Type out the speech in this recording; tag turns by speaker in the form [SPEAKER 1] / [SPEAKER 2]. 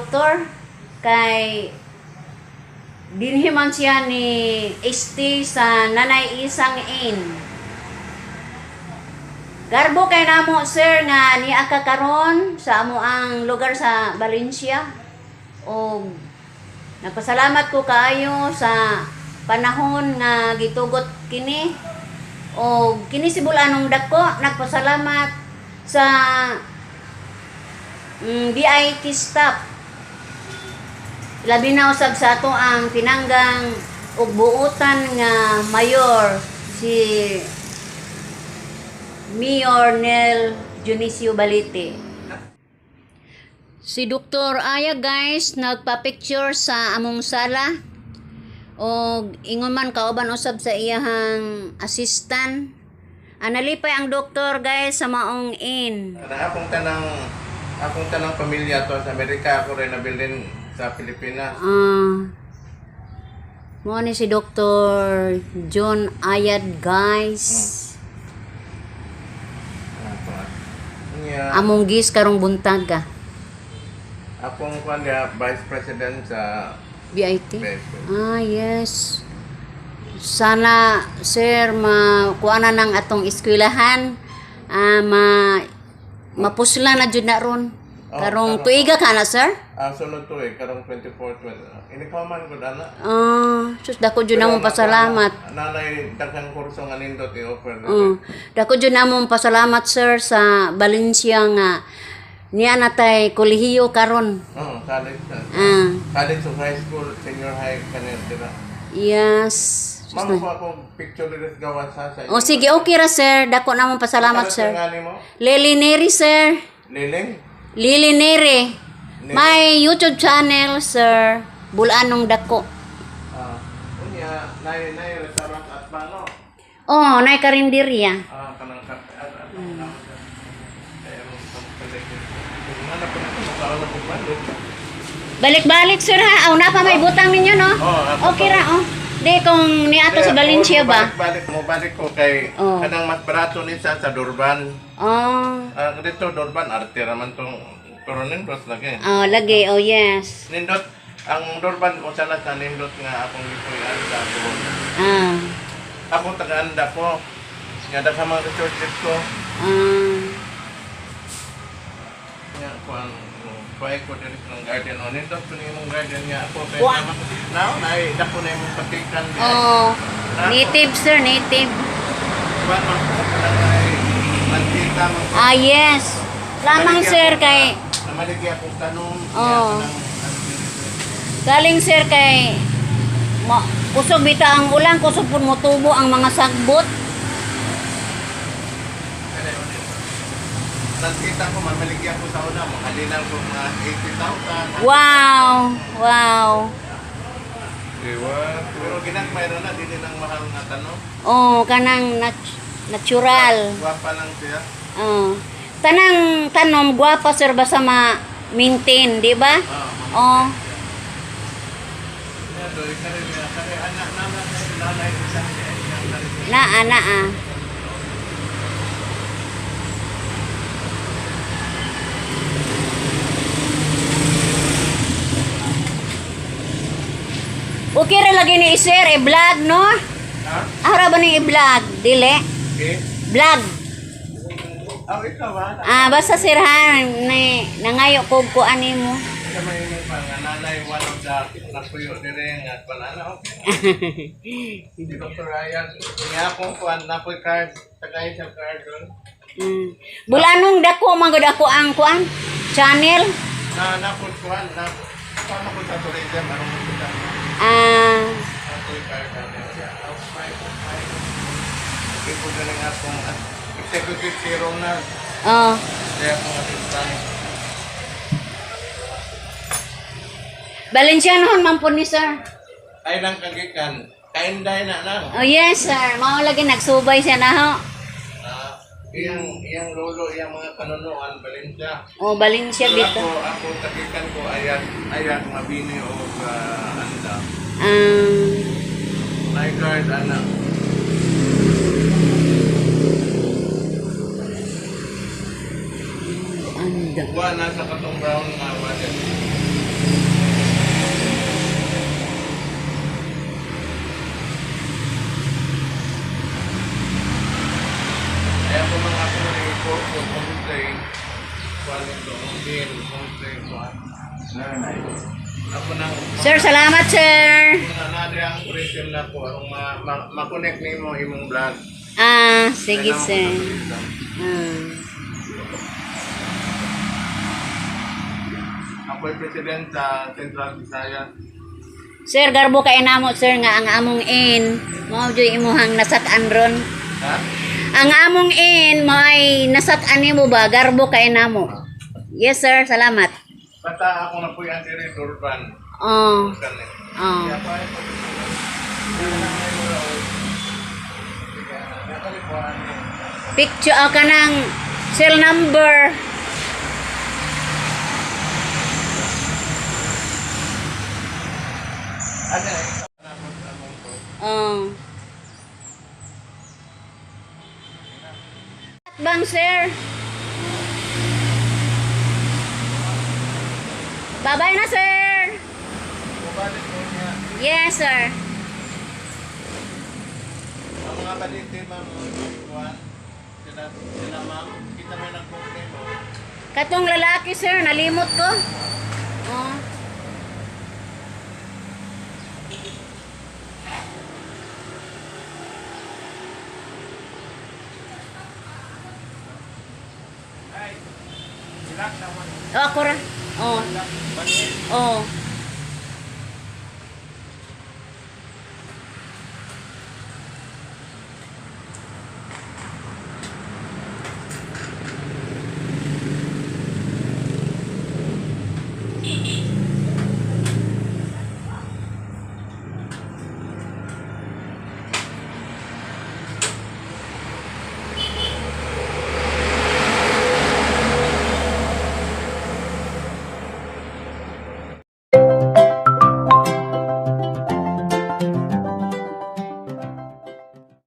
[SPEAKER 1] doktor kay dinhi man siya ni ST sa Nanay Isang Inn. Garbo kay namo, sir, nga niya ka karon sa amo ang lugar sa Valencia. Og nagpasalamat ko kaayo sa panahon nga gitugot kini. Og kini si Bulanong Dako nagpasalamat sa BIT staff. Labi na usab sa ato ang pinanggang ug buutan nga mayor, si Mayor Nel Dionisio Balite. Si Dr. Aya, guys, nagpa-picture sa among sala. Og ingon man kauban usab sa iyahang assistant. Analipay ang doktor, guys, sa maong inn.
[SPEAKER 2] Kanang akong tanang pamilya to sa Amerika, ako rin nabilin sa Pilipinas.
[SPEAKER 1] Ah. Mo ni si Dr. John Ayad, guys.
[SPEAKER 2] Ato, ah. Nya,
[SPEAKER 1] Among gis karong buntag ah.
[SPEAKER 2] akong kuan diha, Vice President sa
[SPEAKER 1] BIT.
[SPEAKER 2] Vice President.
[SPEAKER 1] Ah, yes. Sana, sir, makuha na ng atong eskwelahan. Ah, mapusla na jud na ron.
[SPEAKER 2] Oh,
[SPEAKER 1] Karong
[SPEAKER 2] karon.
[SPEAKER 1] tuiga ka na, sir?
[SPEAKER 2] Ah, sunod to eh, karong 24, 20. Inikaw man gud ana.
[SPEAKER 1] Ah, sus, dako jud namong pasalamat.
[SPEAKER 2] Nanay daghang kurso nga nindot i-offer.
[SPEAKER 1] Dako jud namong pasalamat, sir, sa Valencia nga niya natay kolehiyo karon.
[SPEAKER 2] Oh, college na.
[SPEAKER 1] Ah,
[SPEAKER 2] College of high school, senior high kanil dira.
[SPEAKER 1] Yes. Sus
[SPEAKER 2] Ma'am,
[SPEAKER 1] na.
[SPEAKER 2] ko ako picture diri sa gawas ha sa.
[SPEAKER 1] Oh, sige, okay ra, sir. Dako namong pasalamat, sir.
[SPEAKER 2] Ano mo?
[SPEAKER 1] Lily Neri, sir.
[SPEAKER 2] Liling?
[SPEAKER 1] Lily Neri.
[SPEAKER 2] Neri.
[SPEAKER 1] My YouTube channel, sir. Bulanong Dako.
[SPEAKER 2] Ah, unya, nay restaurant at paano?
[SPEAKER 1] Oh, nay karinderya.
[SPEAKER 2] Ah, kanang at at kaya mo pang ano po na makaon na po balik.
[SPEAKER 1] Balik-balik, sir, ha. Aw, na pa may butang ninyo, no?
[SPEAKER 2] Oh, ako
[SPEAKER 1] Okay
[SPEAKER 2] pa.
[SPEAKER 1] ra, oh. Di kung niato sa Valencia ba?
[SPEAKER 2] Balik mo balik ko kay kanang mas barato ni sa Durban.
[SPEAKER 1] Oh.
[SPEAKER 2] Ah, dito Durban arte ra man tong pero nindot lagi.
[SPEAKER 1] Oh, lagi. Oh, yes.
[SPEAKER 2] Nindot ang Durban usa na sa nindot nga akong gipuy-an sa Durban. Ako taga-anda ko. Nga daghan mga resort dito. Nga kuan kuan ko diri sa garden o nindot ko imong garden nga ako kay now nay dako na imong patikan di.
[SPEAKER 1] Oh. Native, sir, native.
[SPEAKER 2] Kuan man ko kanang ay mantika man ko.
[SPEAKER 1] Ah, yes. Lamang, sir, kay
[SPEAKER 2] Namaligya akong tanong.
[SPEAKER 1] Oh. Galing, sir, kay kusog bita ang ulan, kusog pud motubo ang mga sagbot.
[SPEAKER 2] Nakita ko, mamaligya ko sa una, makalilang ko mga 80,000.
[SPEAKER 1] Wow.
[SPEAKER 2] Diba? Pero ginagmay ra na, dili nang mahal nga tanong.
[SPEAKER 1] Oh, kanang natural.
[SPEAKER 2] Gwapa lang siya.
[SPEAKER 1] Oh. Tanang tanom gwapa, sir, basta ma-maintain, di ba?
[SPEAKER 2] Oo.
[SPEAKER 1] Oh.
[SPEAKER 2] Yeah, doy kare niya, kare anak nanay nanay isa niya kare.
[SPEAKER 1] Naa, naa. Okay ra lagi ni sir, i-vlog, no?
[SPEAKER 2] Ha?
[SPEAKER 1] Ara ba ni i-vlog? Dili.
[SPEAKER 2] Okay.
[SPEAKER 1] Vlog.
[SPEAKER 2] Oh, ikaw ba?
[SPEAKER 1] Ah, basta, sir, ha, ni nangayo ko ko ani mo.
[SPEAKER 2] Sa may mo pa nga nanay one of the napuyo dire nga kuan ana okay. Si Dr. Ryan, niya akong kuan napoy card, tagay sa card doon.
[SPEAKER 1] Bulanong Dako man gud ako ang kuan channel.
[SPEAKER 2] Na napoy kuan na paano ko sa tourism anong mo kita? Napoy card na siya. Oh, five, five. Okay po na nga akong executive si Ronald.
[SPEAKER 1] Oh.
[SPEAKER 2] Kaya akong assistant.
[SPEAKER 1] Valencianohon man po ni sir.
[SPEAKER 2] Ay lang kagikan. Kainday na lang.
[SPEAKER 1] Oh yes, sir. Mao lagi nagsubay siya na ho.
[SPEAKER 2] Ah, iyang iyang lolo, iyang mga kanunuan, Valencia.
[SPEAKER 1] Oh, Valencia
[SPEAKER 2] Pero
[SPEAKER 1] bito.
[SPEAKER 2] ako tagikan ko ayat ayat mabini o anda. My card ana.
[SPEAKER 1] Anda.
[SPEAKER 2] Wa na sa katong brown nga wallet. 17, 11, kuan. Ako nang
[SPEAKER 1] Sir, salamat, sir.
[SPEAKER 2] na na ang tourism na ko arong ma-connect nimo imong vlog.
[SPEAKER 1] Ah, sige,
[SPEAKER 2] Kailangan ko
[SPEAKER 1] sir.
[SPEAKER 2] sa tourism.
[SPEAKER 1] Ah.
[SPEAKER 2] Ako ay president sa Central Visayas.
[SPEAKER 1] Sir, garbo kay namo, sir, nga ang among in mao jud imuhang nasak-an ron.
[SPEAKER 2] Ha?
[SPEAKER 1] Ang among in mo ay nasak-an nimo ba, garbo kay namo. Yes, sir, salamat.
[SPEAKER 2] Basta ako na po yung diri Durban.
[SPEAKER 1] Oh,
[SPEAKER 2] Kani.
[SPEAKER 1] oh.
[SPEAKER 2] Kaya pa ay
[SPEAKER 1] Picture ka ng cell number. Oh. Bang, sir. Bye-bye na, sir. Yes, sir.
[SPEAKER 2] Ang mga balite, ma'am, kuan, sila, sila ma'am, kita may nag-complain mo.
[SPEAKER 1] Katong lalaki, sir, nalimot ko. Oh.
[SPEAKER 2] Ay, relax naman.
[SPEAKER 1] Oh, ako ra. Oh. Oh.